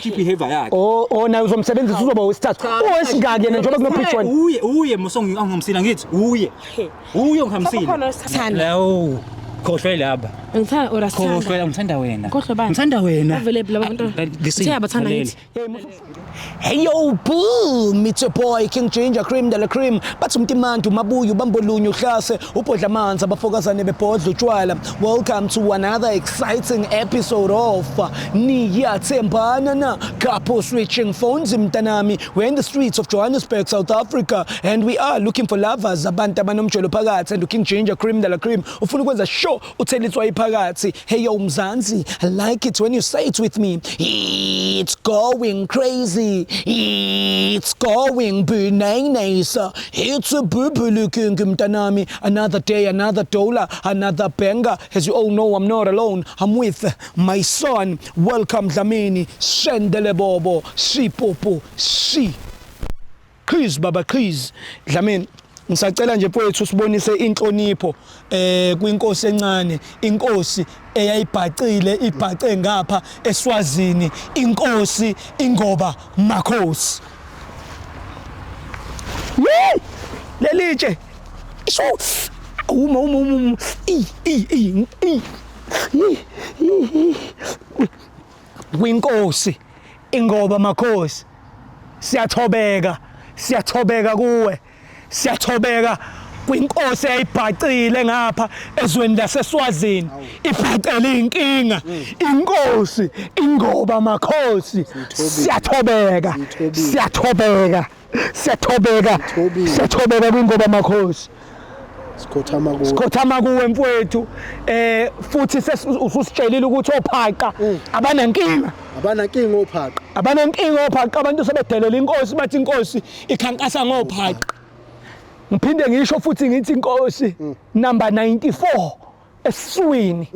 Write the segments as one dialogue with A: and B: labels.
A: Ngisho i-behavior yakhe.
B: Oh, naye uzomsebenzisa, uzoba wesithathu. Owesingaki yena njengoba kuno-pitch one?
A: Uye muso ngihambisile, ngithi uye. Uye ongihambisile.
C: Khona wesithathu.
A: Lawo. Khohlwe laba.
C: Ngithanda or asithanda.
A: Khohlwe, ngithanda wena.
C: Khohlwe bani?
A: Ngithanda wena.
C: Bavele laba bantu.
A: Listen,
C: Uthe abathanda
A: lalela.
C: ngithi.
B: Hey yo, boom! It's your boy King Ginger Cream de la Cream. Bathi umtimantu mabuyu bambolunye uhlase ubhodla amanzi abafokazane bebhodla utshwala. Welcome to another exciting episode of Niyathembana Na Couple Switching Phones mntanami. We're in the streets of Johannesburg, South Africa, and we are looking for lovers, abantu abanomjolo phakathi, and King Ginger Cream de la Cream ufuna ukwenza sure uthela itswayi phakathi. Hey yo Mzansi, I like it when you say it with me. It's going crazy. It's going bananas. It's a boo king mntanami. Another day, another dollar, another banger. As you all know, I'm not alone. I'm with my son. Welcome Dlamini. Shendele Bobo. Si popo. Si. Qhiz baba qhiz. Dlamini, ngisacela nje mfowethu usibonise inhlonipho kwinkosi encane, inkosi eyayibhacile, ibhace ngapha eSwazini, inkosi Ingoba Makhosi. Yey! Lelitshe. Isho uma uma uma i i i i i i kwinkosi Ingoba Makhosi, siyathobeka, siyathobeka kuwe, siyathobeka kwinkosi eyayibhacile ngapha ezweni laseSwazini, ibhacele inkinga, inkosi Ingoba Makhosi. Siyathobeka, siyathobeka, siyathobeka, siyathobeka kwingoba Makhosi.
D: Sikhothama kuwe.
B: Sikhothama kuwe mfowethu. Futhi ususitshelile ukuthi ophaqa abanankinga.
D: Abanankinga ophaqa.
B: Abanankinga ophaqa. Abantu sebedelela inkosi, bathi inkosi ikhankasa ngophaqa. Ngiphinde ngisho futhi ngithi inkosi number 94 esiswini,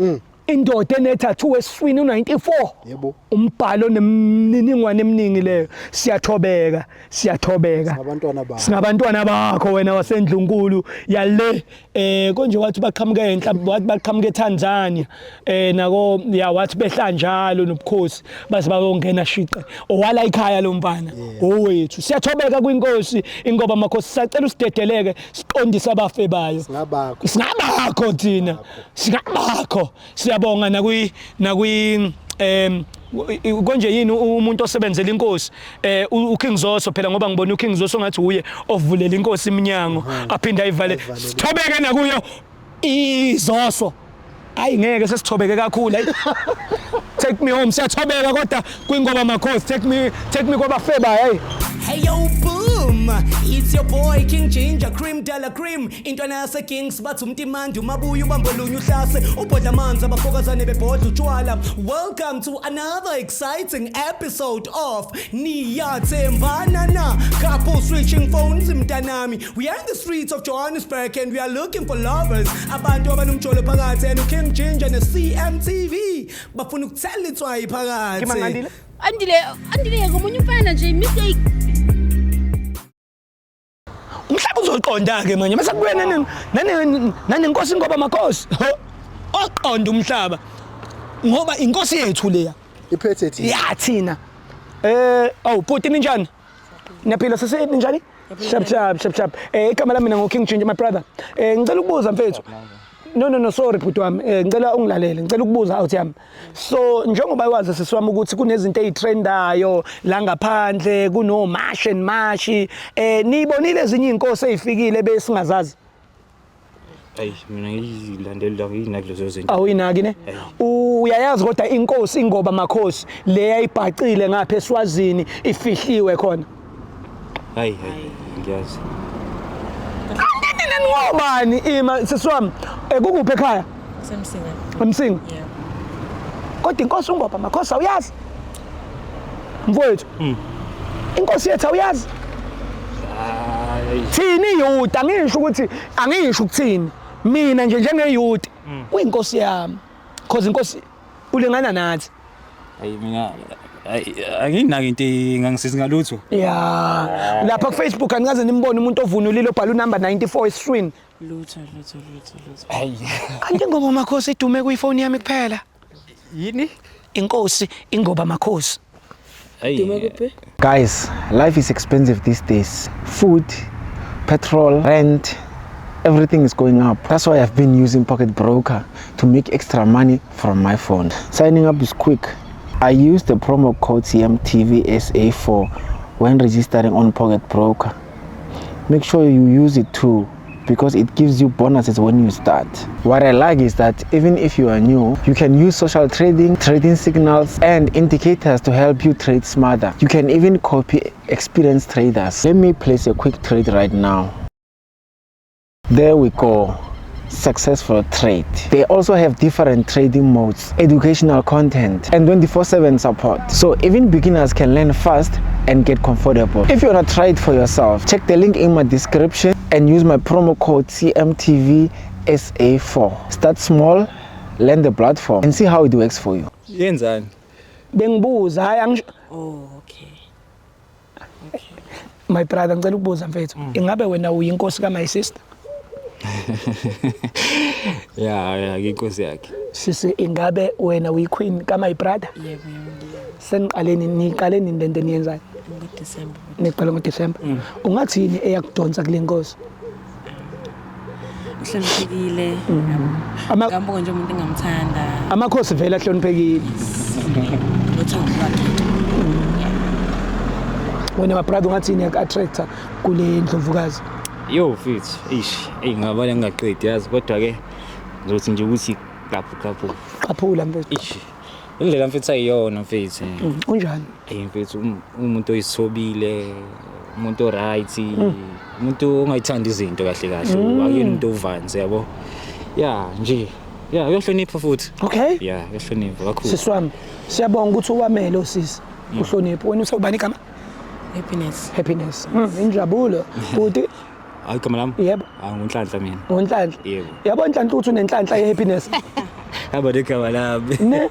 B: indoda enethathu esiswini u94. Umbhalo nemininingwane eminingi leyo. Siyathobeka, siyathobeka.
D: Singabantwana bakho.
B: Singabantwana bakho wena wasendlunkulu yale. Konje wathi baqhamuka enhla, wathi baqhamuka eTanzania, nako ya, wathi behla njalo nobukhosi baze bayongena shiqe owala ikhaya lo mfana owethu. Siyathobeka kwinkosi Ingoba Makhosi. Sisacela usidedeleke siqondise abafebayo.
D: Singabakho.
B: Singabakho thina, singabakho. Siyabonga nakwi konje yini umuntu osebenzela inkosi, uKing Zoso phela, ngoba ngibona uKing Zoso ngathi uye ovulela inkosi iminyango aphinde ayivale. Sithobeke nakuyo iZoso. Ayi ngeke, sesithobeke kakhulu. Ayi, take me home. Siyathobeka kodwa kwingoba Makhosi. Take me, take me kwabafebayo, hey. Hey yo boom, it's your boy King Ginger Cream de la Cream. Intwana yase Kings, bathi umtimandi umabuya ubambolunye uhlase ubhodla amanzi abafokazane bebhodla utshwala. Welcome to another exciting episode of Niyathembana Na Couple Switching Phones mntanami. We are in the streets of Johannesburg and we are looking for lovers. Abantu abanomjolo phakathi, and King Ginger ne CMTV bafuna ukuthela itswayi phakathi. Kimangandile.
E: Andile, Andile ngomunye umfana nje, mistake.
B: Umhlaba uzoqonda ke manje mase kubuya nane nane nanenkosi Ngoba Makhosi. Oqonda umhlaba ngoba inkosi yethu leya.
D: Iphethe thina.
B: Ya thina. Awu bhuti, ninjani? Niyaphila sisi, ninjani? Sharp sharp sharp sharp. Igama lami mina ngo King Ginger, my brother. Ngicela ukubuza mfethu. No no no, sorry bhuti wami. Ngicela ungilalele. Ngicela ukubuza out yami. So njengoba wazi sisi wami ukuthi kunezinto ezitrendayo la ngaphandle, kuno March and March. Nibonile ezinye inkosi ezifikile besingazazi?
A: Ayi, mina ngiyilandela, ngiyinaki lezo zinto.
B: Awuyinaki ne? Uyayazi kodwa inkosi Ingoba Makhosi le yayibhacile ngapha eSwazini, ifihliwe khona?
A: Hayi hayi, ngiyazi.
B: Nina ngobani ima sisi wami? Kukuphi ekhaya?
C: Semsinga.
B: Emsinga.
C: Yeah.
B: Kodwa inkosi uNgoba Makhosi awuyazi? Mfowethu. Inkosi yethu awuyazi?
A: Hayi.
B: Thini youth, angisho ukuthi, angisho ukuthini. Mina nje njenge youth kuyinkosi yami. Cause inkosi ulingana nathi.
A: Hayi, mina hayi, angiyinaki into engangisizi ngalutho.
B: Ya. Lapha ku Facebook anikaze nimbone umuntu ovunulile obhala unumber 94 esiswini?
C: Lutho, lutho, lutho, lutho.
A: Hayi.
B: Kanti Ingoba Makhosi idume kuyifoni yami kuphela.
A: Yini?
B: Inkosi Ingoba Makhosi.
A: Ayi.
C: Dume kuphi?
F: Guys, life is expensive these days. Food, petrol, rent, everything is going up. That's why I've been using Pocket Broker to make extra money from my phone. Signing up is quick. I use the promo code CMTVSA4 when registering on Pocket Broker. Make sure you use it too because it gives you bonuses when you start. What I like is that even if you are new, you can use social trading, trading signals, and indicators to help you trade smarter. You can even copy experienced traders. Let me place a quick trade right now. There we go. Successful trade. They also have different trading modes, educational content, and 24/7 support. So even beginners can learn fast and get comfortable. If you wanna try it for yourself, check the link in my description and use my promo code CMTVSA4. Start small, learn the platform, and see how it works for you.
A: Yenzani?
B: Bengibuza, hayi angisho.
C: Oh, okay.
B: My brother, ngicela ukubuza mfethu. Ingabe wena uyinkosi ka my sister?
A: Ya, nginkosi yakhe.
B: Sisi, ingabe wena uyi-queen ka my brother?
C: Yebo, yebo, yebo.
B: Seniqale nini, niqale nini lento eniyenzayo?
C: NgoDecember.
B: Niqale ngoDecember. Ungathi yini eyakudonsa kule nkosi?
C: Uhloniphekile. Ngambuka nje umuntu engamthanda.
B: Amakhosi vele ahloniphekile.
C: Nothando lwakhe.
B: Wena my brother, ungathi yini yaku-attractor kule ndlovukazi?
A: Yo mfethu, eish, ey ngabala ngingaqedi yazi kodwa ke ngizothi nje ukuthi kaphu kaphu.
B: Qaphula mfethu.
A: Eish. Indlela mfethu ayiyona mfethu.
B: Unjani?
A: Ey mfethu umuntu oyithobile, umuntu oright, umuntu ongayithandi izinto kahle kahle, akuyena umuntu ovanzi yabo. Ya nje. Ya uyahlonipha futhi.
B: Okay.
A: Ya uyahlonipha kakhulu.
B: Sisi wami, siyabonga ukuthi uwamele osisi. Uhloniphe. Wena usewubani igama?
C: Happiness.
B: Happiness. Injabulo. Bhuti,
A: Hayi igama lami?
B: Yebo.
A: Ah ngunhlanhla mina.
B: Ngonhlanhla.
A: Yebo.
B: Yabo Nhlanhla ukuthi unenhlanhla ye-happiness.
A: Hamba negama lami.
B: Ne?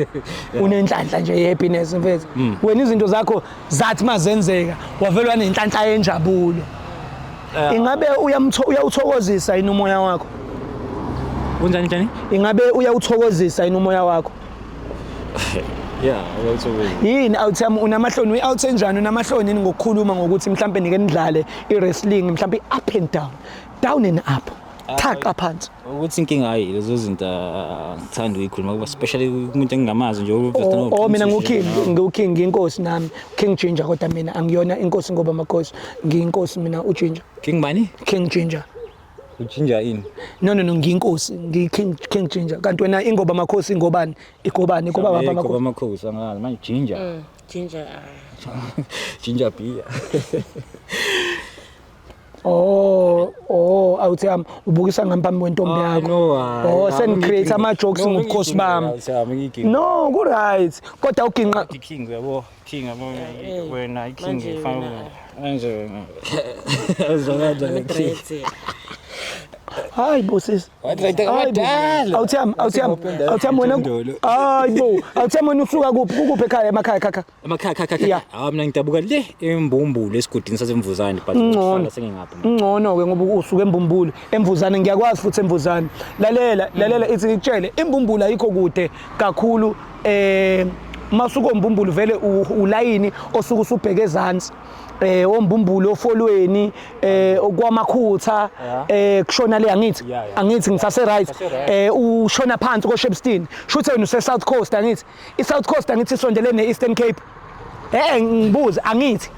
B: Unenhlanhla nje ye-happiness mfethu. Wena izinto zakho zathi mazenzeka wavelwa nenhlanhla yenjabulo. Ingabe uyawuthokozisa yini umoya wakho?
A: Unjani njani?
B: Ingabe uyawuthokozisa yini umoya wakho?
A: Ya, uyawuthokozisa.
B: Yini awuthi yami unamahloni, uyi-out enjani unamahloni yini ngokukhuluma ngokuthi mhlampe nike nidlale i-wrestling mhlampe i-up and down, down and up, thaqa phansi.
A: Ukuthi inkinga hayi lezo zinto angithandi ukuyikhuluma kuba especially kumuntu engingamazi nje.
B: Oh, mina ngu-king, ngu-king, ngiyinkosi nami, King Ginger, kodwa mina angiyona inkosi ngoba amakhosi, ngiyinkosi mina uGinger.
A: King bani?
B: King Ginger.
A: Uginger ini?
B: No no no, ngiyinkosi, ngiyi-king, King Ginger. Kanti wena ingoba amakhosi ingobani? Igobani? Igoba wapha
A: Goba
B: amakhosi?
A: amakhosi angazi manje ginger.
C: Ginger.
A: Ginger beer.
B: Oh, awuthi yami ubukisa ngami phambi kwentombi yakho. Oh, seni-create ama-jokes ngobukhosi bami. No, ku-right. Kodwa uginqa
A: King yabo, king yabo wena iking
C: Manje
A: ifana manje. Azokade king.
C: Dreads.
B: Hayi bo sisi.
A: Wadreda
B: Hayi bo.
A: kamadala.
B: Awuthi yami, awuthi yami, awuthi yami wena. Hayi bo, awuthi yami wena usuka kuphi? Kukuphi ekhaya emakhaya khakha?
A: Emakhaya khaya khaya.
B: Yeah.
A: Ah mina ngidabuka le eMbumbulu esigodini saseMvuzane but
B: Ngcono.
A: ngihlala sengingapha.
B: Ngcono ke ngoba usuke eMbumbulu, eMvuzane ngiyakwazi futhi eMvuzane. Lalela, lalela ithi ngikutshele, iMbumbulu ayikho kude kakhulu masuka oMbumbulu vele ulayini osuke usubheke ezansi. OMbumbulu ofolweni okwamakhutha kushona le angithi angithi ngisase right ushona phansi ko Shepstone shuthe wena use South Coast angithi i South Coast angithi isondele ne Eastern Cape ngibuze angithi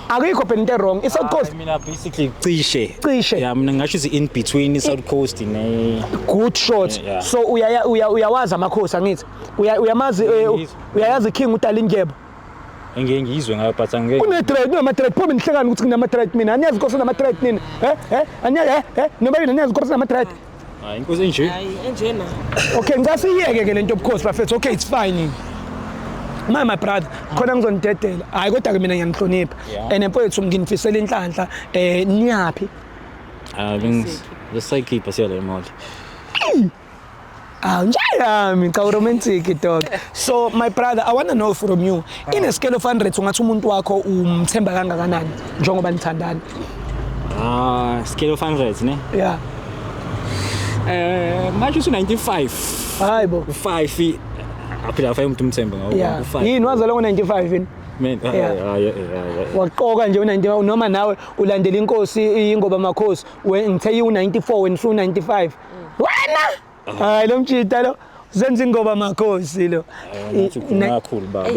B: akuyikho phela into wrong i South Coast
A: Mina basically cishe
B: Cishe.
A: Yeah mina ngingasho ukuthi in between i South Coast ne
B: good shot.
A: Yeah.
B: So uyawazi amakhosi angithi uyamazi uyayazi King uDalindyebo.
A: Engeke ngizwe ngayo but angeke
B: Une-dread, unama-dread. Pho nihlekani ukuthi nginama-dread mina? Aniyazi inkosi enama-dread nina? Aniyazi noma yini aniyazi inkosi enama-dread?
A: Hayi inkosi enje.
C: Hayi enjena.
B: Okay, ngicela siyeke ke lento yobukhosi bafethu. Okay, it's fine. My brother, khona ngizonidedela. Hayi kodwa ke mina ngiyanihlonipha. And mfowethu nginifisela inhlanhla. Niyaphi?
A: Ah bengisayikhipha siya la emall.
B: Ah, njayami cha romantic dog. So my brother, I want to know from you, in a scale of 100 ungathi umuntu wakho umthemba kangakanani njengoba nithandana?
A: Ah, scale of 100 ne?
B: Yeah.
A: Manje usu 95.
B: Hayi bo.
A: U5 aphila 5 umuntu umthemba ngawo.
B: Yeah.
A: U5.
B: Yini wazalwa ngo 95 yini?
A: Mina
B: Yeah.
A: hayi hayi hayi.
B: Waqoka nje u-95 noma nawe ulandela inkosi ingoba makhosi ngithe u-94 wena usu-95 wena hayi lo mjita lo zenza ingoba makhosi lo.
A: Ngathi ukhuluma kakhulu baba.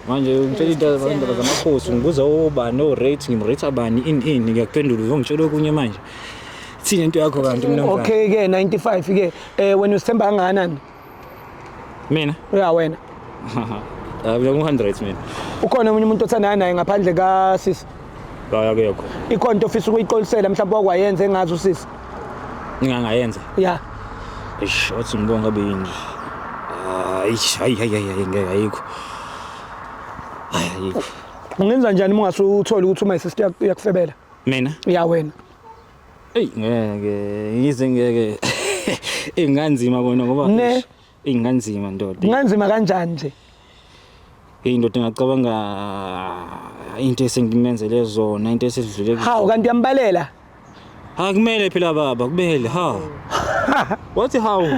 A: Manje ungitshela into indaba zamakhosi ngibuza obani o rate ngimrate abani in ngiyakuphendula uzongitshela okunye manje. Thini into yakho kanti mina mfana?
B: Okay ke 95 ke wena usithemba kangakanani?
A: Mina?
B: Ya wena.
A: Ah mina ngu-100 mina.
B: Ukhona omunye umuntu othandana naye ngaphandle kasisi?
A: Hayi akekho.
B: Ikhona into ofisa ukuyixolisela mhlawumbe wakwayenza engazi usisi?
A: Ngingangayenza.
B: Ya.
A: Eish, wathi ngibonga abe yini. Hayi hayi hayi hayi ngeke ayikho. Hayi ayikho.
B: Ungenza njani uma ungasutholi ukuthi uma sister uyakufebela?
A: Mina?
B: Ya wena.
A: Eyi ngeke ngize ngeke. Inganzima kona ngoba
B: Ne.
A: inganzima ndoda.
B: Kunganzima kanjani nje?
A: Hey ndoda ngacabanga into esengimenzele zona into esedlule.
B: Hawu kanti uyambalela?
A: Ha kumele phela baba kumele ha. Wathi hawu.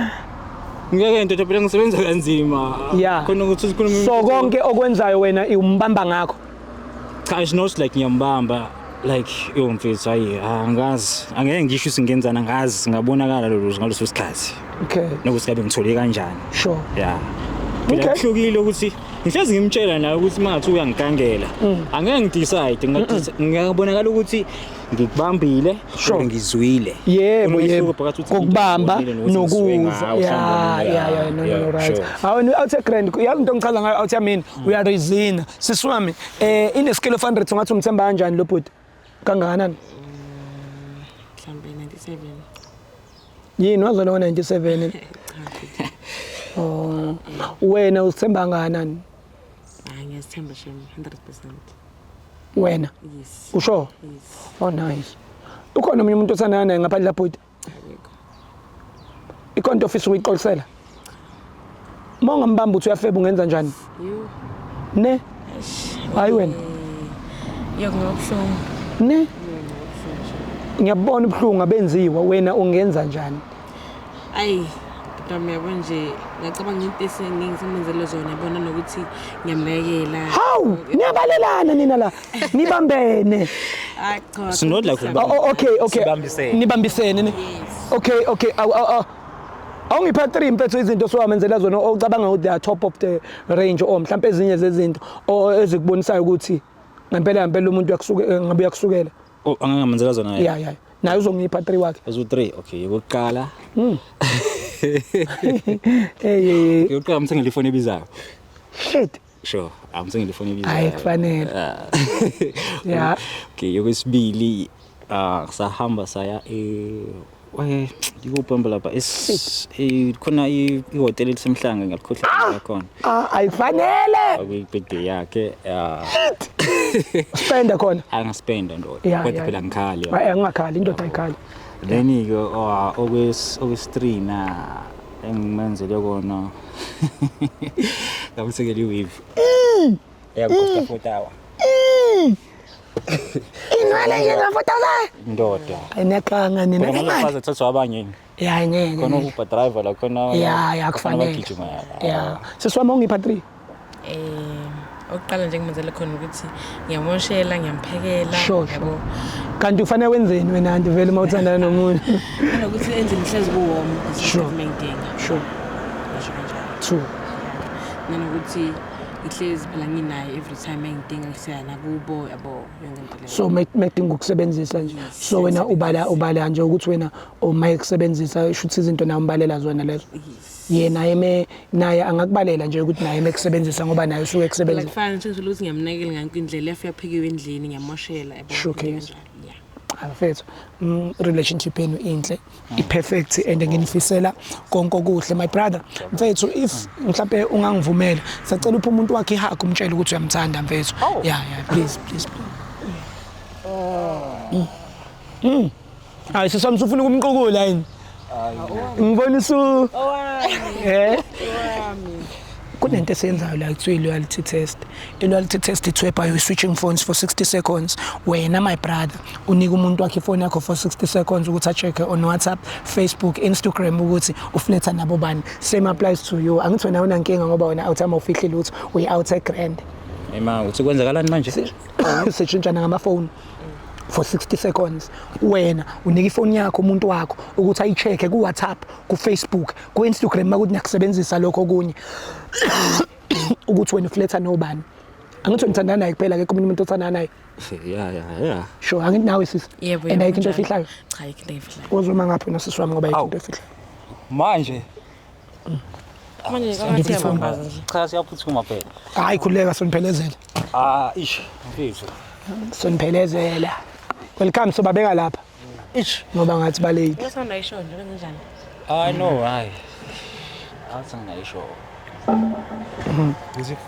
A: Ngeke ndoda phela ngisebenza kanzima.
B: Yeah.
A: Khona ukuthi sikhulume.
B: So konke okwenzayo wena umbamba ngakho.
A: Cha it's not like ngiyambamba like yo mfethu hayi angazi angeke ngisho ukuthi ngenzani angazi ngabonakala lolu ngaleso sikhathi
B: Okay.
A: nokuthi kabe ngithole kanjani.
B: Sure.
A: Yeah. Phela
B: Okay.
A: kuhlukile ukuthi ngihlezi ngimtshela naye ukuthi mangathi uyangigangela angeke ngidecide ngingabonakala ukuthi ngikubambile
B: Sure.
A: kodwa ngizwile.
B: Yebo
A: Kunomehluko
B: yebo.
A: phakathi ukuthi
B: Kokubamba
A: ngibonile nokuthi ngizwe
B: nokuzwa.
A: ngawo,
B: Ya
A: mhlawumbe,
B: ya ya no no no right.
A: sure.
B: Hawu wena out grand yazi into engichaza ngayo out yamini uyarizina. Sisi wami in a scale of 100 ungathi umthemba kanjani lo bhuti? Kangakanani?
C: Mhlambe 97.
B: Yini wazona ngo 97? Oh. Wena usithemba kangakanani?
C: Hayi ngiyazithemba shem 100%.
B: Wena
C: Yes.
B: usho?
C: Yes.
B: Oh nice. Ukhona omunye umuntu othandana naye ngaphandle lapho bhuti?
C: Akekho.
B: Ikhona into ofisa ukuyixolisela? Uma ungambamba uthi uyafeba ungenza njani?
C: Yo.
B: Ne? Hayi wena.
C: Yo kungabuhlungu.
B: Ne? Ngiyabona ubuhlungu abenziwa wena ungenza njani?
C: Ayi Dom yabo nje ngacabanga into esengisemenzele zona yabona nokuthi ngiyamnakekela.
B: Hawu, niyabalelana nina la. Nibambene.
C: Hayi cha.
A: It's not like
B: Oh, oh, okay, okay.
A: Sibambisene.
B: Nibambisene ne. Okay, okay. Awu awu. Awungipha 3 mfethu izinto osowamenzela zona ocabanga ukuthi they are top of the range or mhlawumbe ezinye zezinto ezikubonisayo ukuthi ngempela ngempela umuntu uyakusuke ngabe uyakusukela.
A: Oh angangamenzela zona.
B: Yeah, yeah. Naye uzongipha 3 wakhe.
A: Ezu 3 okay yokuqala.
B: Hey hey.
A: Yokuqala ngimthengele ifoni ebizayo.
B: Shit.
A: Sure, angimthengele ifoni ebizayo.
B: Hayi kufanele. Yeah.
A: Okay, yokwesibili sahamba saya ngikupamba lapha khona ihhotela elisemhlanga ngalikhohlwa lakhona.
B: Ah ayifanele.
A: Akuyi-birthday yakhe.
B: Spenda khona.
A: Angaspenda ndoda. Kodwa phela ngikhali.
B: Hayi angingakhali indoda ayikhali.
A: Then ke okwes-3 na engimenzele kona ngamthengela i-weave. Eyakukosta 4,000.
B: Inwele nje nga 4,000.
A: Ndoda.
B: Ayinekanga nina
A: Phela
B: imali.
A: manje thathwa abanye.
B: Ya ngeke.
A: Khona uber driver la khona.
B: Ya ya kufanele.
A: Abagijima.
B: Ya. Sisi wami ungipha 3.
C: Oqala nje ngimenzele khona ukuthi ngiyamoshela ngiyamphekela
B: Sure, sure. Kanti ufanele wenzeni wena anti vele uma uthandana nomuntu?
C: Nanokuthi endlini hlezi kuwarm
B: Sure.
C: ngidinga.
B: Sure.
C: Ngisho kanjalo.
B: True.
C: Nanokuthi ngihlezi phela nginaye every time engidinga ngisiya nakubo yabo yonke into leyo.
B: So medinga ukusebenzisa nje. So wena ubala nje ukuthi wena uma ekusebenzisa shuthi izinto nawe umbalela zona lezo. Yena eme naye angakubalela nje ukuthi naye emekusebenzisa ngoba naye usuke
C: Phela
B: ekusebenzisa.
C: kufana nje ukuthi ngiyamnakekela ngayonke indlela yafika phekiwe endlini ngiyamoshela yabo.
B: Sure,
C: into
B: okay.
C: kanjalo, Yeah.
B: Mfethu, relationship yenu inhle, i-perfect and nginifisela konke okuhle my brother. Mfethu if mhlambe ungangivumela, sacela uphe umuntu wakhe ihug umtshele ukuthi uyamthanda mfethu. Yeah, yeah, please, please. Hayi sisami usufuna ukumqukula yini? Ngibona isu. Kunento esiyenzayo la kuthiwa i-loyalty test. I-loyalty test it's whereby you're switching phones for 60 seconds. Wena my brother unika umuntu wakhe ifoni yakho for 60 seconds ukuthi a-check on WhatsApp, Facebook, Instagram ukuthi ufletha nabo bani. Same applies to you. Angithi wena awunankinga ngoba wena awuthama ufihli lutho, uyi-out grand.
A: Ema uthi kwenzakalani manje?
B: Sishintshana ngamafoni for 60 seconds. Wena unika ifoni yakho umuntu wakho ukuthi ayi-check-e ku-WhatsApp, ku-Facebook, ku-Instagram, makuthi niyakusebenzisa lokho okunye, ukuthi wena ufletha nobani. Angithi wena uthandana naye kuphela, akekho omunye umuntu othandana naye?
A: Yeah.
B: Sure, angithi nawe sisi?
C: Yebo.
B: And ayikho into
C: Kunjalo.
B: efihlayo?
C: Cha, ayikho into engifihlayo.
B: Uzoma ngaphi nosisi wami, ngoba ayikho
A: Awu.
B: into efihlayo.
A: Manje
C: Manje kwangathi uyabambaza nje.
A: Cha, siyaphuthuma phela.
B: Hhayi, khululeka, soniphelezela.
A: Ah, ish, mfethu.
B: Soniphelezela. Welcome, sobabeka lapha.
A: Ish.
B: Ngoba ngathi balate.
C: Uyathanda isho nje kanjani?
A: I know, hayi. Athi ngayisho.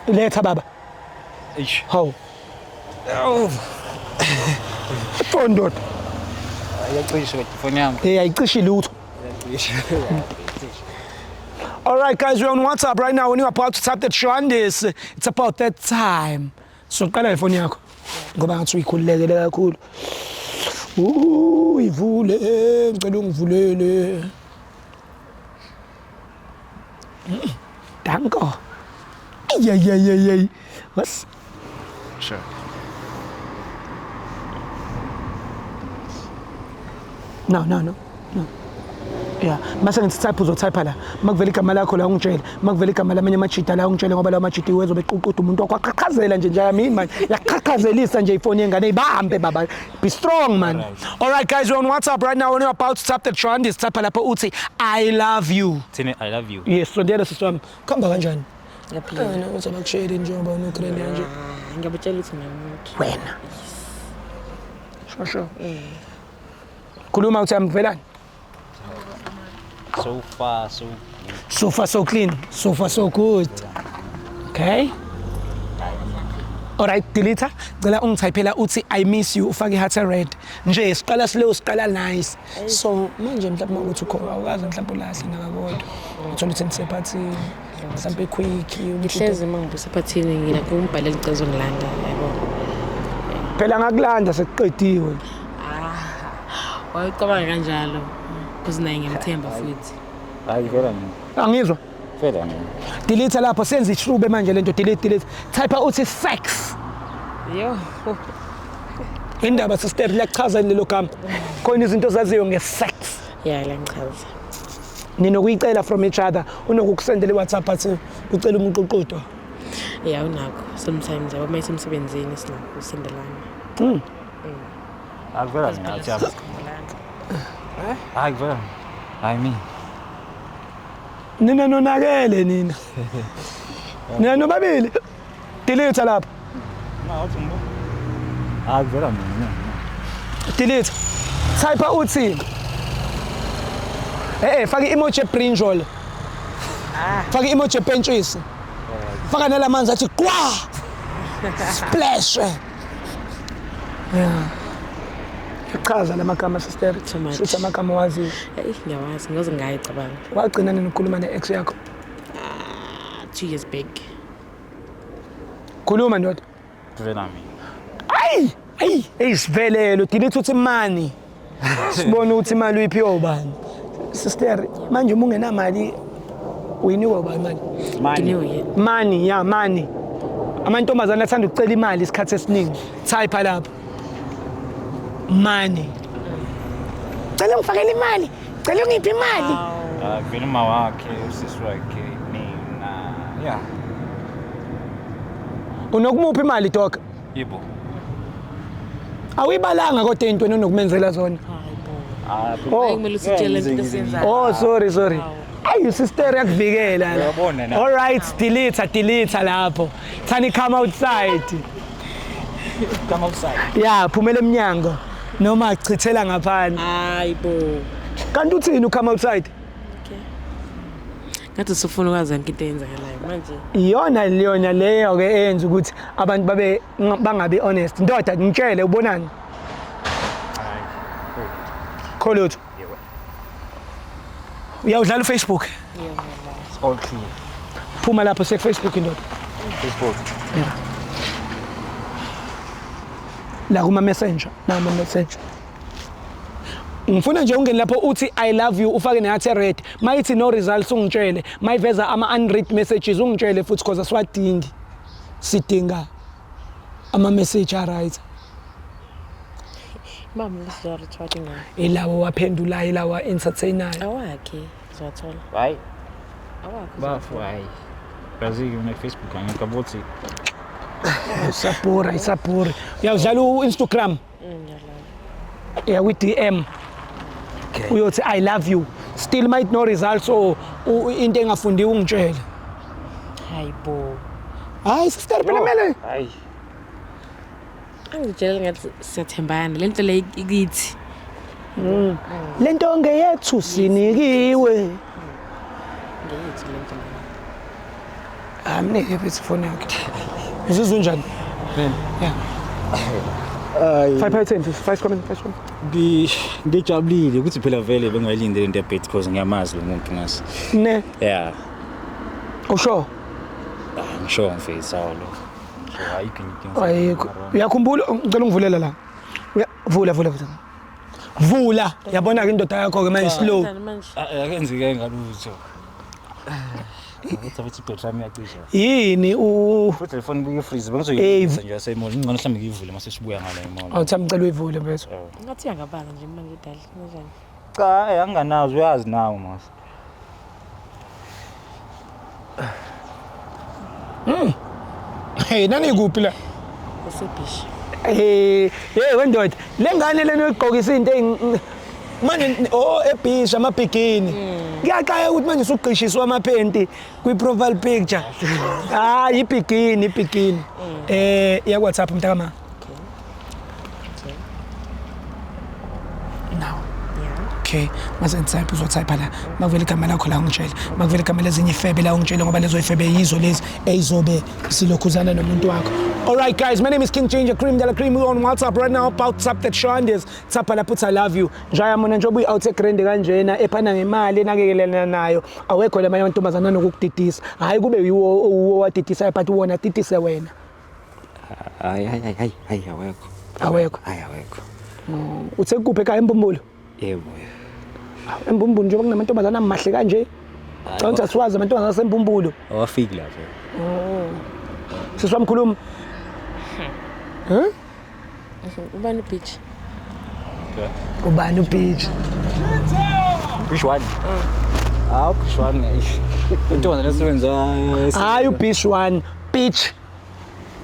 B: Letha baba.
A: Ish.
B: Hawu. Ifoni ndoda.
A: Iyacisha kodwa ifoni yami.
B: Hey, ayicishe lutho.
A: Iyacisha.
B: All right, guys, we're on WhatsApp right now. When you're about to type the Trandis, it's about that time. So qala ifoni yakho. Ngoba ngathi uyikhululekele kakhulu. Ivule, ngicela ungivulele. Danko. Yeah, yeah, yeah, yeah. What's
A: Sure.
B: No, no, no. No. Yeah, mase ngithi type, uzotype la. Makuvela igama lakho la ungitshele, makuvela igama lamanye amajita la ungitshele, ngoba lawo majita iwezo beququda umuntu wakho aqhaqhazela nje nje yami manje. Yaqhaqhazelisa nje ifoni yengane, ibambe baba. Be strong, man. All right guys, we're on WhatsApp right now. When you're about to type the trend, is type lapho uthi "I love you."
A: Thini "I love you"?
B: Yes, sondela sisi wami. Khamba kanjani?
C: Ngiyaphila.
B: Wena uzoba kushare njengoba unokreni kanje.
C: Ngiyabutshela ukuthi nginomuntu.
B: Wena. Sure, sure. Khuluma uthi amvelani.
A: So far so
B: So far so clean, so far so good. Okay. Alright, delete. Cela ungithayiphela uthi "I miss you", ufake i-heart red. Nje siqala slow, siqala nice. So manje mhlawumbe ukuthi ukhona awukazi mhlawumbe ulahle nakakodwa. Uthola ukuthi nisephathini. Mhlawumbe quick.
C: Ngihlezi uma ngibusephathini nginakho umbhaleli ngicela uzongilanda, yabo.
B: Phela ngakulanda sekuqediwe.
C: Wayecabanga kanjalo. Because naye ngiyamthemba futhi.
A: Hayi, vela mina.
B: Angizwa.
A: Vela mina.
B: Delete lapho, senze ishrube manje lento, delete, delete. Type uthi "sex".
C: Yo.
B: Indaba sister, liyachaza lelo gama. Khona izinto ozaziyo nge-sex?
C: Yeah, la ngichaza.
B: Ninokuyicela from each other, unokukusendela i-WhatsApp athi ucela umququdo?
C: Yeah, unakho. Sometimes yabo uma isemsebenzini sinakho usendelana.
A: Hayi, vela mina athi yami. Hayi, vela. Hayi mina.
B: Nina nonakele nina, nina nobabili. Delete lapho.
A: Hayi, vela mina.
B: Delete, type uthi faka i-emoji ebrinjol, faka i-emoji epentshisi, faka nalamanzi athi kwa splash. Yeah, chaza la magama sister.
C: Too much.
B: Sithi amagama waziyo.
C: Eyi, ngiyawazi, ngoze ngayicabanga.
B: Wagcina nini ukukhuluma ne-ex yakho?
C: 2 years back.
B: Khuluma ndoda.
A: Vela mina.
B: Ayi ayi, eyisivelelo. Delete uthi "money", sibone ukuthi imali uyiphiwa ubani. Sister, manje uma ungenamali uyinikwa ubani imali?
A: Mani.
C: Nginikwe yena.
B: Money ya money. Amantombazane athanda ukucela imali isikhathi esiningi. Type lapho "money", cela ngifakele imali, cela ungiphe imali.
A: Ah, vela uma wakhe, usisi wakhe, mina. Yeah.
B: Unokumupha imali, dog?
A: Yebo.
B: Awuyibalanga kodwa ey'ntweni onokumenzela zona.
A: Ah,
B: Oh.
C: Kumele usitshele into esiyenzayo.
B: Oh, sorry, sorry. Ayi sister, yakuvikela la.
A: Uyabona na?
B: All right, delete, delete lapho. Thani "come outside".
A: Come outside.
B: Ya, phumela emnyango noma chithela ngaphandle.
C: Hayi bo.
B: Kanti uthini u-come outside?
C: Ngathi usufuna ukwazi yonke into eyenzakalayo manje.
B: Iyona leyona leyo ke eyenza ukuthi abantu babe bangabi honest. Ndoda, ngitshele, ubonani? Kholutho. Uyawudlala uFacebook?
A: It's all clear.
B: Phuma lapho siye ku-Facebook, indoda.
A: Facebook.
B: La kuma messenger, nama messenger. Ngifuna nje ungene lapho uthi "I love you", ufake ne-heart red. Mayithi no results ungitshele, mayiveza ama unread messages ungitshele futhi, cause asiwadingi. Sidinga Ama message a right.
C: Mama lesizorithwadi ngayo.
B: Ilawo waphendulayo ilawa entertainayo.
C: Awakhe uzowathola.
A: Hayi.
C: Awakhe.
A: Bafo hayi. Yazi-ke mina Facebook angikho ukuthi
B: Isapura, isapura. Uyawudlala u-Instagram?
C: Ngiyadlala.
B: Yeah, with DM. Uyothi I love you. Still might no results or into engafundiwe ungitshele.
C: Hayi bo.
B: Hayi sister phela mele.
A: Hayi.
C: Angitshela ngathi siyathembana le nto le ikithi.
B: Lento ngeyethu sinikiwe.
C: Ngeyethu le nto le.
B: Amnike phethe ifoni yakhe. Uzizwa unjani? Yeah.
A: Hayi.
B: 5 by 10, 5 coming, 5 coming.
A: Ngijabulile ukuthi phela vele bengayilindele into ebet because ngiyamazi lo muntu ngasi.
B: Ne,
A: Yeah.
B: usho.
A: Ngisho mfethu awu lo. Ngisho ayikho into.
B: Ayikho. Uyakhumbula ngicela ungivulela la. Vula vula vula. Vula. Yabona ke indoda yakho ke manje slow.
C: Kanjani manje?
A: Akenzeke ngalutho. Ukuthi abethi ibhetri yami iyacisha.
B: Yini u
A: Futhi le phone ibuye freeze bengizoyilungisa nje yasemall. Ingcono mhlawumbe ngiyivule mase sibuya ngale emall.
B: Awuthami ngicela uyivule mfethu.
C: Ngathi uyangabaza nje manje dali. Kanjani?
A: Cha, anginganazo uyazi nawe mos.
B: Hey, nani kuphi la?
C: Usebhishi.
B: Eh, hey wendoda, le ngane lena oyigqokisa into manje oh ebhisha amabhikini. Kuyaqaya ukuthi manje usugqishiswa amaphenti kwi profile picture. Hayi ibhikini, ibhikini. Eh, iya WhatsApp mntakama.
C: Okay.
B: Now.
C: Yeah.
B: Okay, mase ngitype uzotype la. Makuvela igama lakho la ungitshele. Makuvela igama lezinye ifebe la ungitshele ngoba lezo ifebe yizo lezi eyizobe silokhuzana nomuntu wakho. All right guys, my name is King Ginger Cream Dela Cream. We're on WhatsApp right now about Tap That Shandes. Tap lapho uthi I love you. Njaya mona njengoba uyi-out egrand kanjena ephana ngemali enakekelana nayo. Awekho lamanye amantombazana anokukudidisa. Hayi kube yiwo owadidisayo but wona adidise wena.
A: Hayi hayi hayi hayi awekho.
B: Awekho.
A: Hayi awekho.
B: Uthe kuphi ekhaya eMbumbulu?
A: Yebo.
B: Embumbulu njengoba kunamantombazana amahle kanje. Cha ukuthi asiwazi amantombazana aseMbumbulu.
A: Awafiki lapho.
B: Sisi wami khuluma.
C: Ubani ubhishi?
B: Ubani ubhishi?
A: Which one? Ah, which one? Intombazana esebenza
B: Hayi ubhishi one, beach.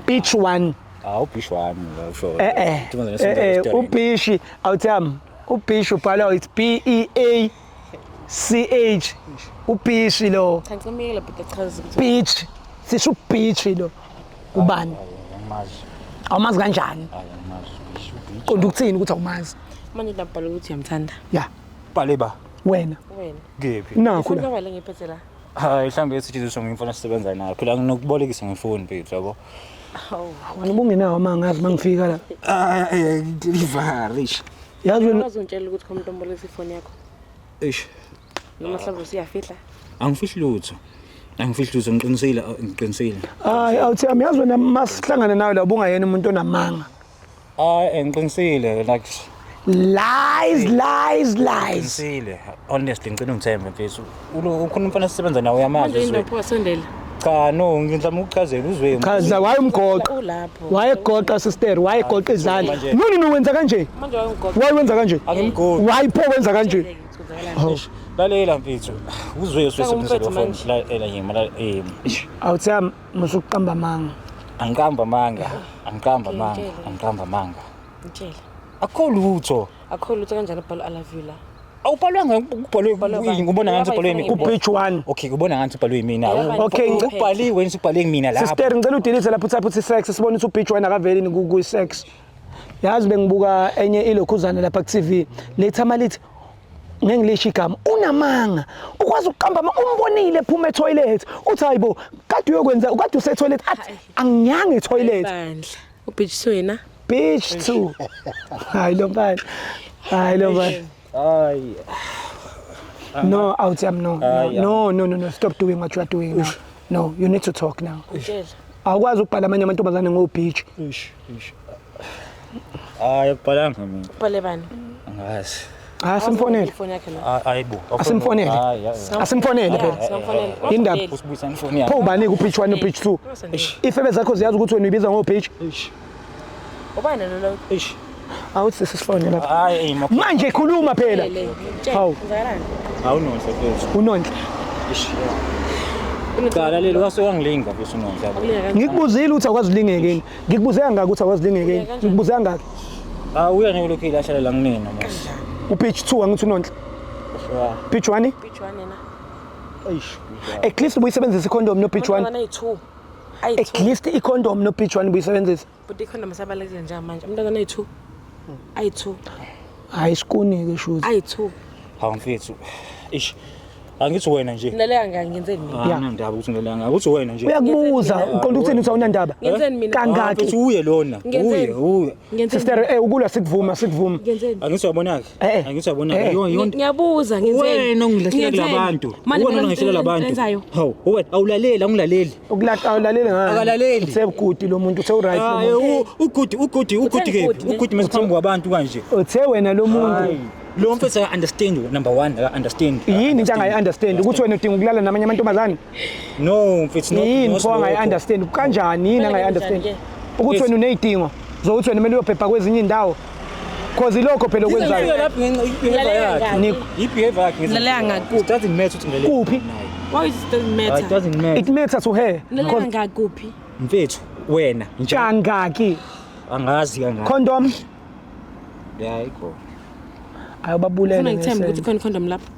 B: Beach one.
A: Ah, ubhishi wami usho.
B: Eh eh.
A: Intombazana
B: Eh
A: esebenza
B: eh
A: restaurant.
B: ubhishi awuthami. Ubhishi ubhalwa it's B E A C H. Ubhishi lo.
C: Cha ngicela bhuti achaze ukuthi
B: Beach. Sisho ubhishi lo. Ubani?
A: Angimazi.
B: Awumazi kanjani?
A: Hayi angimazi. Ubhishi ubhishi.
B: Qonda ukuthini ukuthi awumazi?
C: manje ndabhala ukuthi uyamthanda.
B: Ya,
A: Bhale ba.
B: wena.
C: Wena.
A: Kephi?
B: Nakho
C: Ifoni
B: la.
C: kabani le ngiyiphethe la?
A: Hayi mhlawumbe esetshenziswa ngimfana sisebenza nayo. Phela nginokubolekisa ngefoni mfethu yabo.
C: Hawu.
B: Wena ubungenawo amangazi mangifika la.
A: Ah, delivery.
B: Yazi wena
C: Ungaze ungitshele ukuthi khona umuntu ombolekisa ifoni yakho.
A: Eish.
C: Noma mhlawumbe usuyafihla.
A: Angifihli lutho. Angifihli lutho ngiqinisile, ngiqinisile.
B: Hayi awuthami yazi wena masihlangane nawe la ubungayena umuntu onamanga.
A: Hayi ngiqinisile like
B: Lies, lies, lies.
A: ngiqinisile. Honestly ngicela ungithembe mfethu. Ulo ukhona umfana sisebenza nawe uyamazi
C: Manje
A: uzwe.
C: indapho wasondela.
A: Cha no ngizama ukuchazela uzwe.
B: Chaza wayemgoqa.
C: Ulapho.
B: Wayegoqa sister, wayegoqa izandla.
A: Manje-
B: No no no wenza kanje.
C: Manje wayengigoqa.
B: Why wenza kanje?
A: Angimgoqi.
B: Why pho wenza kanje?
C: Kwenzakalani?
A: Lalela mfethu. Uzwe usebenzisa lo phone.
C: manje.
A: Lalela yimi la eh.
B: Awuthami musukuqamba amanga.
A: Angiqamba amanga. Angiqamba
C: Okay,
A: amanga.
C: ngitshele.
A: Angiqamba amanga.
C: Ngitshele.
A: Akukho lutho.
C: Akho lutho kanjani ubhala I love you la.
A: Awubhalwanga kubhalwe
C: Ubhalwe bani?
A: ubona ngathi ubhalwe mina.
B: Ubitch one.
A: Okay, ubona ngathi ubhalwe mina.
C: Yabani?
B: Okay,
A: Ubhaliwe nje ubhalwe mina lapho.
B: Sister ngicela udelete lapho utype uthi sex sibone ukuthi ubitch one akaveli ku sex. Yazi bengibuka enye ilokhuzana lapha ku TV. Lethama lithi ngeke ngilisho igama unamanga ukwazi ukuqamba ama umbonile ephuma etoilet uthi hayibo kade uyokwenza kade use toilet athi angiyange etoilet
C: Bandla. Ubhishi wena.
B: bitch too hayi lo mfana hayi lo mfana
A: Hayi.
B: no out am no
A: Hayi,
B: no no no no stop doing what you are doing now no you need to talk now
C: Ngitshele.
B: awukwazi ukubhala amanye amantombazane ngobitch
A: Ish, ish. Hayi, akubhalanga mina.
C: Ubhale bani?
A: Angazi.
B: hayi simfonele
C: Ifoni yakhe la.
A: Hayi bo.
B: Asimfonele.
A: Hayi, hayi.
B: asimfonele phela
C: Singamfonela.
B: Indaba.
A: Usibuyisa ifoni yakhe.
B: pho ubani ku-pitch 1 no-pitch 2
C: Ungasondeli.
B: ifebe zakho ziyazi ukuthi wena uyibiza ngo-pitch
A: Ish.
C: Ubani lo lo?
A: Eish.
B: Awuthi sisifone lapha.
A: Hayi ey ma.
B: Manje khuluma phela.
C: Le.
B: Hawu.
C: Kwenzakalani?
A: Awunonhle mfethu.
B: Unonhle.
A: Eish. Cha lalela wasewangilinga mfethu unonhle yabo.
C: Ukulingeka kanjani?
B: Ngikubuzile ukuthi awukwazi ulingeke yini. Ngikubuze kangaki ukuthi awukwazi ulingeke yini.
C: Kanjani?
B: Ngikubuze kangaki?
A: Ah uya nekulokhu ilahlala la kunina mos.
B: Upage 2 angithi unonhle.
A: Yeah.
B: Page 1.
C: Page 1 yena.
A: Eish.
B: At least ubuyisebenzisa icondom no page 1.
C: Abantwana ayi-2.
B: At
C: Ayi-2.
B: least icondom no page 1 ubuyisebenzisa.
C: But ikhondom asabalulekile njengamanje. Umntwana ayi-2. Ayi-2.
B: Hayi sikuni ke shoes.
C: Ayi-2.
A: Hawu mfethu. Eish. Angithi wena nje.
C: Ngilaleka ngaki ngenzeni mina?
B: Yeah.
A: Anginandaba ukuthi ngilalanga. Ukuthi wena nje.
B: Uyakubuza uqonda ukuthini ukuthi awunandaba?
C: Ngenzeni mina?
A: Ah,
B: Kangaki?
A: mfethu uye lona. Uye,
C: Ngenzeni?
A: uye.
C: Ngenzeni?
B: Sister ukulwa sikuvuma sikuvuma.
C: Ngenzeni?
A: Angithi uyabona-ke.
B: Eh, eh.
A: Angithi uyabona-ke.
B: Eh.
A: Yonke
C: Ngiyabuza ngenzeni?
A: Wena ongilahlela
C: Ngenzeni?
A: kulabantu.
C: Manje
A: Wena
C: mina
A: ongilahlela labantu.
C: enzayo.
A: Hawu, wena awulaleli, awungilaleli.
B: Ukulahla awulaleli ngani?
A: Akalaleli.
B: Usebugudi lo muntu use-right lo
A: Hayi,
B: muntu.
A: ugudi, ugudi, ugudi
C: Utheni
A: kephi?
C: good, ne?
A: Ugudi mase phambi kwabantu kanje.
B: Uthe wena lo muntu
A: Hayi. Lo mfethu aka understand number 1, aka understand.
B: yini into angayi-understand ukuthi wena udinga ukulala namanye amantombazane?
A: No, mfethu no.
B: Yini
A: no,
B: pho angayi-understand? Kanjani yini
C: Kumele
B: angayi-understand?
C: kanjani
B: Ukuthi wena uney'dingo zokuthi wena kumele uyobhebha kwezinye iy'ndawo. Cause ilokho phela okwenzayo.
A: Ngifika lapho ngenxa i-behavior
C: Ngilalela
A: yakhe.
C: ngaki?
A: I-behavior yakhe.
C: Ngilalela ngakuphi?
A: It doesn't matter ukuthi ngilalela.
B: Kuphi?
C: Why is it doesn't
A: It
C: matter?
A: doesn't matter.
B: It matters to her.
C: Ngilalela
B: Cause
C: ngakuphi?
A: Mfethu wena nje
B: kangaki?
A: angazi kangaki.
B: Condom
A: Yeah, ikho.
B: ayobabulele.
C: Ufuna ngithembe ukuthi
B: ngesende.
C: khona icondom lapha.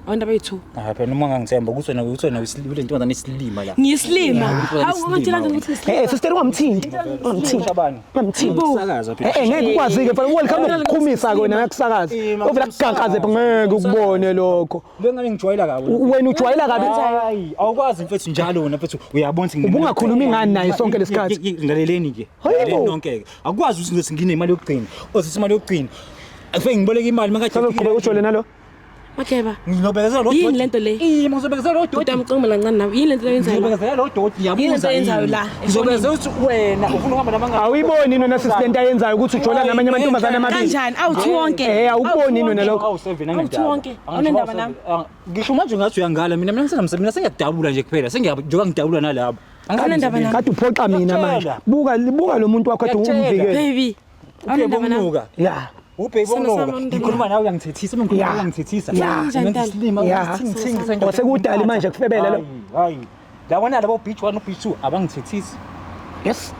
C: Abantu abayi-2.
A: Ah phela noma ngangithemba ukuthi wena ukuthi wena ule ntombazane isilima la.
C: Ngiyisilima.
A: Yeah,
C: Hawu ungitshela kanjani ukuthi ngiyisilima?
B: Eh sister ungamthinti. Ungamthinti.
A: Shabani.
B: Ungamthinti.
A: Ukusakaza phela.
B: Eh ngeke ukwazi-ke phela welcome ukuqhumisa wena ngakusakaza. Ovela kugankaze pha ngeke ukubone lokho.
A: Le ngane ngijwayela kabi.
B: Wena ujwayela kabi.
A: Hayi, awukwazi mfethu njalo wena mfethu uyabona ukuthi
B: Ubungakhulumi ngani naye sonke lesikhathi?
A: Ngilaleleni ke.
B: Hayibo.
A: Ngilaleleni nonke ke. Akukwazi ukuthi ngizothi nginemali yokugcina. Ozithi imali yokugcina. Afike ngiboleke imali makathi.
B: Sazoqhubeka ujole nalo?
C: Makeba.
A: Ngizobekezela lo doti.
C: Yini lento le?
A: Iye, ngizobekezela lo doti.
C: Bhuti wami ucingela kancane nawe. Yini lento oyenzayo? la?
A: Ngizobekezela lo doti
C: Yini lento
A: yabuza.
C: oyenzayo la?
A: Ngizobekezela ukuthi wena ufuna ukuhamba nabangani.
B: Awuyiboni yini wena sisi lento ayenzayo ukuthi ujola namanye amantombazane amabili?
C: Kanjani? Awu-2 wonke.
B: Eh awukuboni yini wena lokho?
A: Awu-7
C: Awu-two wonke. Awunendaba nami?
A: Ngisho manje ngathi uyangala mina mina ngisenamsebenzi mina sengiyadabula nje kuphela sengiyajoka ngidabula nalabo.
C: Awunendaba nami?
B: Kade uphoxa mina manje.
A: Ngiyakutshela.
B: Buka buka lo muntu wakho kade
A: Ngiyakutshela.
B: umvikele.
C: Baby. Awunendaba nami?
A: Ubheke
B: Yeah.
A: Ubheke
C: Sona sami
A: unuka.
C: awunendaba
A: Ngikhuluma nawe uyangithethisa, uma ngikhuluma
B: Yeah.
A: uyangithethisa.
B: Yeah.
C: Njani,
A: Ngenza isilima,
B: Yeah.
A: ngithini, ngithini,
B: Wasekudali manje kufebela lo.
A: Hayi, hayi. Yabona labo beach 1 beach 2 abangithethisi.
B: Yes.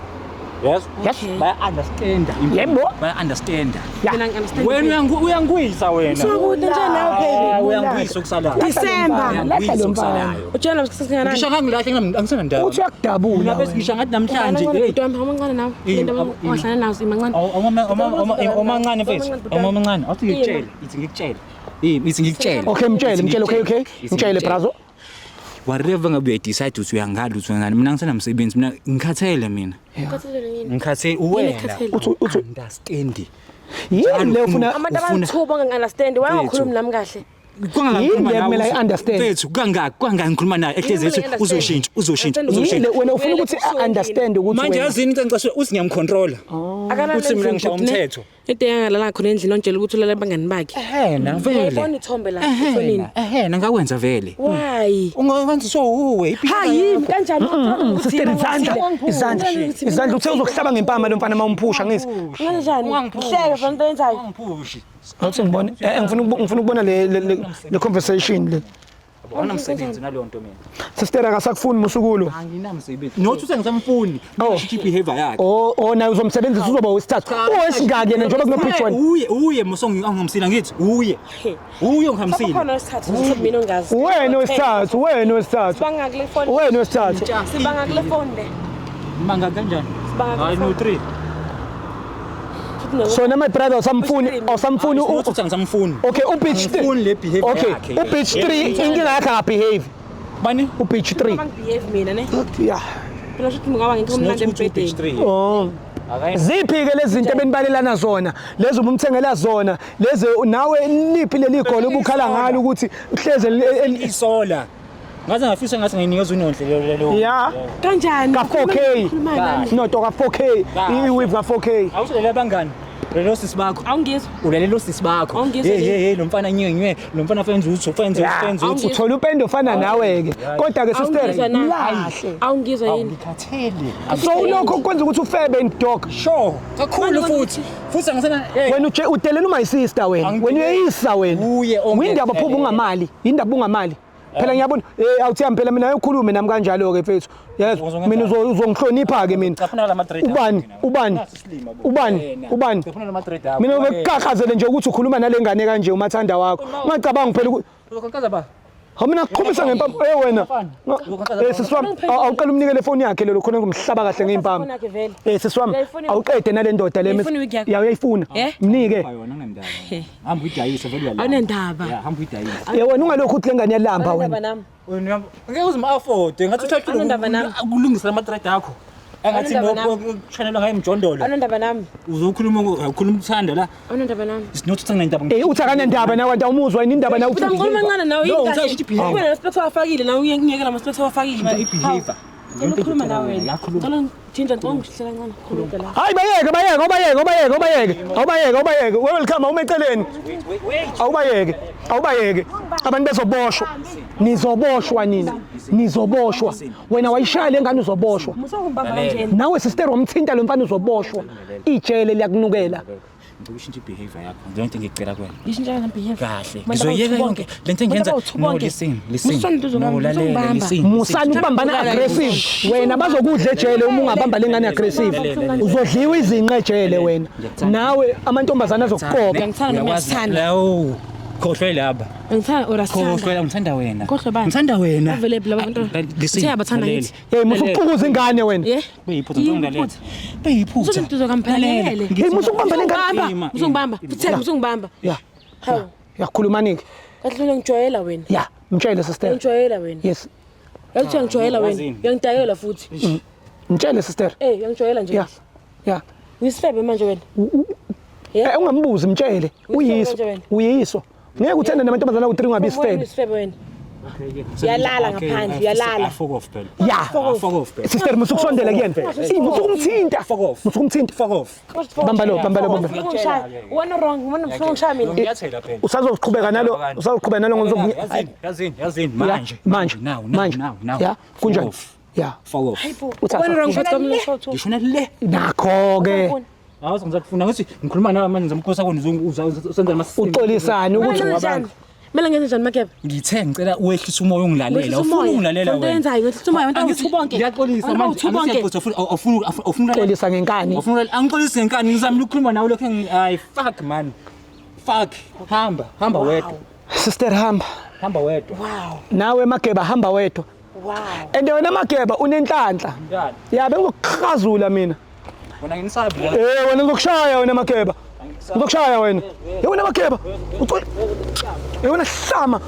A: Yes.
B: Yes.
C: Okay.
A: Baya understand.
B: Yebo.
A: Baya understand.
B: Yeah.
C: Mina ngi-understand.
A: Wena uyangwisa wena.
C: Sukude nje nawe baby.
A: Ah, Uyangwisa okusalayo.
C: December.
B: Lahla lo
A: Uyangwisa
B: mfana.
A: okusalayo.
C: Utshela nami sikhathi
A: Ngisho
C: singakanani?
A: ngangilahla angisenandaba.
B: Uthi uyakudabula.
A: Mina bese
B: wena.
A: ngisho ngathi namhlanje hey.
C: Bhuti wami awumancane nawe.
A: Eh,
C: Lento
A: eh.
C: ohlala nazo imancane.
A: Omancane mfethu, omancane, awuthi ngikutshele, ithi ngikutshele. Eh, ithi ngikutshele.
B: Okay mtshele mtshele okay okay.
A: Ithi
B: Mtshele
A: ngikutshele.
B: brazo.
A: Whatever ngabe uyadecide ukuthi uyangala ukuthi uyangani, mina ngisenamsebenzi, mina ngikhathele mina.
C: Ukhathele yini?
A: Ngikhathele wena.
C: ekhathele?
B: Uthi
A: Understand.
B: yini le ufuna
C: Abantu
A: Ufuna-
C: abayi-2 bangangi-understand. Why ungakhulumi
A: Mfethu.
C: nami kahle?
B: Yini le kumele ayi-understand?
A: Mfethu, kangaki kangaki ngikhuluma naye ehlezi
C: Yini
A: ethi
C: kumele
A: uzoshintsha, uzoshintsha,
C: Understand.
B: Yini le
A: uzoshintsha.
B: wena ufuna ukuthi a-understand ukuthi
A: Manje
B: wena
A: yazini into engicasule uthi ngiyamcontrola.
C: Akalala
A: Uthi mina
C: endlini,
A: ngishaya
C: bhuti, ne?
A: umthetho.
C: Into engangalala khona endlini ontshela ukuthi ulala abangani bakhe.
A: Ehena vele.
C: Uyayibona ithombe la efonini.
A: Ehena, ehena ngakwenza vele.
C: Why?
A: Ungakwenza so uwe.
C: Ha yini kanjani?
B: Sister izandla izandla izandla uthe uzokuhlaba ngempama lo mfana mawumphusha ngithi.
C: Kanjani? Hleke phela into oyenzayo.
A: Ungangiphushi.
B: Awuthi ngibone ngifuna ngifuna ukubona le le conversation le.
A: Awunamsebenzi naleyo nto mina.
B: Sister akasakufuni musukulo.
A: Anginamsebenzi. Not ukuthi angisamfuni.
B: Oh.
A: Ngisho i-behavior yakhe.
B: Oh oh naye uzomsebenzisa uzoba wesithathu. Owesingaki yena njengoba kuno pitch one.
A: Uye, uye muso ngihambisile ngithi uye. Uye ngihambisile.
C: Khona wesithathu ngithi mina ongazi.
B: Wena wesithathu, wena wesithathu.
C: Sibanga kule phone.
B: Wena wesithathu.
C: Sibanga kule phone le.
A: Manga kanjani?
C: Sibanga
A: Hayi
C: kule
A: no
C: phone.
A: 3.
C: Futhi no-
B: So na my brother usamfuni awusamfuni
A: Not ukuthi angisamfuni.
B: Okay ubitch
A: Angifuni le behavior
B: Okay
A: yakhe.
B: ubitch 3 inkinga yakhe akabehave.
A: Bani?
B: Ubitch 3.
C: Bangibehave mina ne.
B: Yeah.
C: Phela shuthi ngaba ngekho
A: Not
C: mnandi
A: ukuthi ubitch
C: embhedeni.
A: 3.
B: Oh. Ziphi ke lezi zinto ebenibalelana zona? Lezi ubumthengela zona, lezi nawe liphi leli golo ubukhala ngalo ukuthi uhleze
A: Isola. Ngaze ngafisa ngathi ngiyinikeza unonhle lelo lelo.
B: Yeah.
C: Kanjani?
B: Ka 4K.
C: Khuluma nami.
B: No to ka 4K,
A: Kahle.
B: i-weave ka 4K.
A: Awuthi lela bangani. Lelo sisi bakho.
C: Awungizwa.
A: Ulalela osisi bakho.
C: Awungizwa
A: Hey
C: yini?
A: hey hey, lo mfana nywe, lo mfana fenza utho, fenza utho, fenza utho.
B: Uthola upende ofana nawe ke. Kodwa ke sister,
C: Awungizwa na?
B: lahle.
C: Awungizwa yini?
A: Ngikhathele.
B: So lokho kwenza ukuthi ufebe and dog.
A: Sure. Kakhulu
C: Manje
A: futhi. Futhi angisena hey.
B: Wena uje udelela my sister wena.
A: Angidele-
B: Wena uyeyisa wena.
A: Uye onke-
B: Yindaba phupha ungamali, yindaba ungamali. Phela ngiyabona eh awuthiyami phela mina ukhulume nami kanjalo ke mfethu. Yes,
A: Uzongenza-
B: mina uzongihlonipha ke mina.
A: Caphuna la ma-dread akho
B: Ubani?
A: mina.
B: Ubani?
A: Nasi isilima bo.
B: Ubani?
A: Wena.
B: Ubani?
A: Caphuna la ma-dread akho.
B: Mina
A: Wena.
B: ubekuqhaqhazele nje ukuthi ukhuluma nale ngane kanje umathanda wakho. Ungacabangi phela ukuthi
A: Uzokankaza ba?
B: Hawu mina kuqhumisa ngempama eh wena. Eh sisi wami awuqela umnikele ifoni yakhe lelo khona ngumhlaba kahle ngeimpama.
C: Ifoni yakhe vele.
B: Eh sisi wami
C: Uyayifuna-
B: awuqede nale ndoda le.
C: Uyayifuna iwig yakho?
B: Ya uyayifuna.
C: Eh?
B: Mnike.
A: Yona ngendaba. Hamba uyidayise vele uyalamba.
C: Awunendaba.
A: Ya, hamba uyidayise.
B: Eh wena ungalokhu uthi le ngane yalamba
C: Awunendaba
B: wena.
C: nami.
A: Wena ngeke uze afford ngathi uthatha
C: Awunendaba nami.
A: ukulungisa ama-dread akho. Engathi
C: Awunendaba nami.
A: ngokushanelwa ngayo imjondolo.
C: Awunendaba nami.
A: Uzokhuluma ukhuluma ukuthanda la.
C: Awunendaba nami.
A: It's not uthanda indaba.
B: Eh uthi akanendaba nawe kanti awumuzwa yini indaba nawe
C: Uthi ngikhuluma kancane nawe
A: No,
C: yini
A: uthatha
C: kahle?
A: ukuthi behave.
C: Wena specs awafakile nawe uyengiyekela ama specs awafakile manje.
A: I-behavior.
C: Ngicela ukukhuluma nawe wena.
A: Yakhuluma.
C: Ngicela ngitshintshe ngicela ngihlela kancane. Khuluma la.
B: Hayi bayeke bayeke awubayeke awubayeke awubayeke awubayeke awubayeke welcome awumeceleni. Awubayeke awubayeke abantu bezoboshwa nizoboshwa nina nizoboshwa wena wayishaya le ngane uzoboshwa
C: Musa ungibamba kanjena.
B: nawe sister wamthinta lo mfana uzoboshwa ijele liyakunukela.
A: Ngicela ushintshe i-behavior yakho. Leyo nto engicela kuwena.
C: Ngishintsha kanjani behavior?
A: Kahle.
C: Abantu
A: Ngizoyeka
C: abawu-two
A: yonke
C: bonke.
A: le nto engiyenza.
C: Abantu abawu-two
A: No,
C: bonke.
A: listen, listen.
C: Musani into
A: No,
C: zobamba,
A: lalela,
C: musongibamba.
A: listen.
B: Musani ukubambana aggressive wena bazokudla ejele uma ungabamba le ngane aggressive uzodliwa izinqe ejele wena nawe amantombazana azokuqoba
C: Ngiyangithanda noma
A: Uyakwazi-
C: uyakuthanda.
A: Lawo. Khohlwe laba.
C: Ngithanda or asithanda.
A: Khohlwe ngithanda wena.
C: Khohlwe bani?
A: Ngithanda wena.
C: Bavele laba bantu.
A: Listen.
C: Uthe uyabathanda
A: lalela.
C: ngithi.
B: Hey musa ukuxukuza ingane wena.
C: Yeah.
A: Beyiphutha
C: Yini
A: ngicela
C: iphutha?
A: Beyiphutha.
C: Uzothi into kampela yele.
B: Hey musa ukubamba le ngane.
A: Ima,
C: Usungibamba. Futhi usungibamba.
B: Ya.
C: Hawu.
B: Yakhulumani ke.
C: Kahle uyangijwayela wena.
B: Ya, mtshele sister.
C: Uyangijwayela wena.
B: Yes.
C: Yazi uyangijwayela wena.
A: Wazini?
C: Uyangidakela futhi.
B: Mtshele sister.
C: Eh, uyangijwayela nje.
B: Ya. Ya.
C: Ngisifebe manje wena.
B: Eh ungambuzi mtshele. Uyiso.
C: manje wena.
B: Uyiso. Ngeke uthande namantombazana awu3 ungabe isifebe.
C: Isifebe wena. Uyalala ngaphandle, uyalala.
A: Fuck off phela.
B: Ya.
A: Fuck off phela.
B: Sister musa ukusondela kuyena. Eh musa ukumthinta.
A: Fuck off.
B: Musa ukumthinta.
A: Fuck off.
B: Bamba lo, bamba lo, bamba.
C: Ungishaya. Wena wrong, wena ufuna ungishaya mina.
A: Ngiyathela phela.
B: Usazoqhubeka nalo, usazoqhubeka nalo ngokuzoku
A: Yazini, yazini, yazini
B: Ya,
A: manje.
B: manje.
A: Now, now,
B: Manje.
A: now, now.
B: Ya, kunjani?
A: Fuck off.
B: Ya.
A: Fuck off.
B: Uthatha.
C: Wena wrong futhi kwami short.
A: Ngishona le.
B: Nakho ke.
A: Awu ngizakufuna ngathi ngikhuluma nawe manje ngizamkhosa kona usenza ama
B: Uxolisani ukuthi
C: Ukuthi Kumele ngenze njani Makebe?
A: Ngithe ngicela uwehlise umoya ungilalela.
C: Wehlisa
A: Ufuna
C: umoya.
A: ungilalela
C: Into
A: wena.
C: yenzayo ngehlisa umoya abantu
A: Angithi
C: abawu-two bonke.
A: Ngiyaxolisa
C: Abantu
A: manje.
C: abawu-two bonke.
A: Angithi awufuna awufuna
B: Xolisa ngenkani.
A: Awufuna angixolisi ngenkani ngizamile ukukhuluma nawe lokho hayi fuck man. Fuck. Hamba, hamba wedwa.
B: Sister hamba.
A: Hamba wedwa.
B: Nawe Mageba hamba wedwa.
C: Wow.
B: And wena Mageba unenhlanhla.
A: Njani?
B: Ya bengokukhazula mina.
A: Wena nginisabi la.
B: Eh wena ngizokushaya wena Mageba. Ngizokushaya wena. Eh wena Mageba. Ucela. Eh wena hlama.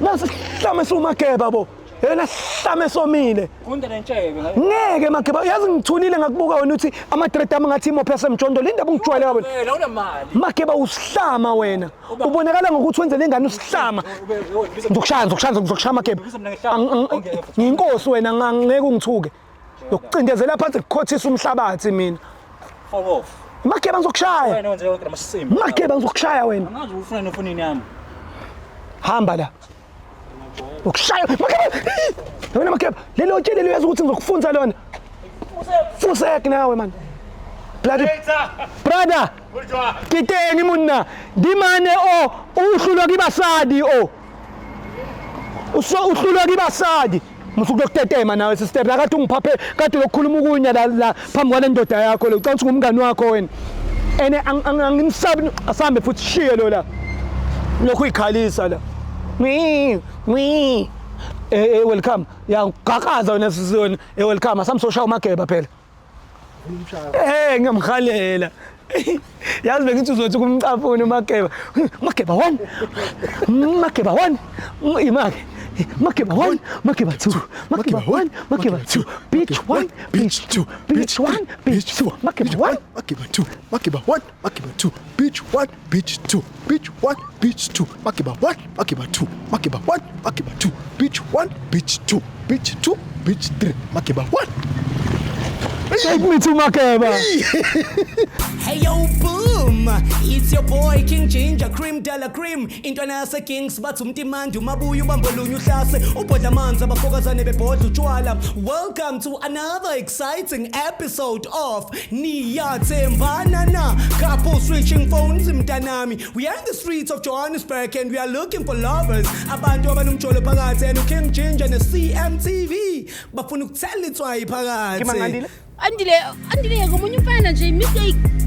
B: Nasi hlama esumageba bo. Eh wena hlama esomile.
A: Funda lentshebe ngabe.
B: Ngeke Mageba yazi ngithulile ngakubuka wena uthi ama dread ami ngathi imophe yasemjondo le ndaba ungijwayele kabi.
A: Wena unamali.
B: Mageba usihlama wena. Ubonakala ngokuthi wenze lengane usihlama. Ngizokushaya ngizokushaya ngizokushaya Mageba. Ngiyinkosi wena ngeke ungithuke. Yokucindezela phansi ngikhothisa umhlabathi mina.
A: Fuck off.
B: Mageba ngizokushaya.
A: Wena wenze yonke lamasimba.
B: Mageba ngizokushaya wena.
A: Angazi ufuna nefonini yami.
B: Hamba la. Ukushaya Mageba. Wena Mageba, lelo tshele uyazi ukuthi ngizokufunza lona. Fusek nawe man. Bloody brother. Ke teng monna. Dimane o uhlulwa ke basadi o. Uso uhlulwa ke basadi. Musuku lokutetema nawe sister la kade ungiphaphe kade lokukhuluma ukunya la la phambi kwale ndoda yakho lo ucabanga ukuthi ngumngani wakho wena. Ene angimsabi asambe futhi shiye lo la. Lokhu ikhalisa la. Ngwi ngwi. Eh welcome. Ya gaqaza wena sisiyona. Eh welcome asamsosha uMageba phela. Eh ngiyamhalela. Yazi bengithi uzothi kumcaphuna uMageba. Mageba 1. Mageba 1. Imake. Mageba 1, Mageba 2, Mageba 1, Mageba 2, bitch 1, bitch 2, bitch 1, bitch 2, Mageba 1.
D: Mageba 2, Mageba 1, Mageba 2, bitch 1, bitch 2, bitch 1, bitch 2, Mageba 1, Mageba 2, Mageba 1, Mageba 2, bitch 1, bitch 2, bitch 2, bitch 3, Mageba 1.
B: Take me to Mageba.
G: Hey yo, boom!
B: Boom! It's your boy King Ginger Cream Della Cream. Intwana yase Kings bathi umtimandi umabuya ubambolunye uhlase ubhodla amanzi abafokazane bebhodla utshwala. Welcome to another exciting episode of Niyathembana Na. Couple switching phones mntanami. We are in the streets of Johannesburg and we are looking for lovers. Abantu abanomjolo phakathi and uKing Ginger ne CMTV bafuna ukuthela itswayi phakathi.
E: Andile, Andile ngomunye umfana nje mistake.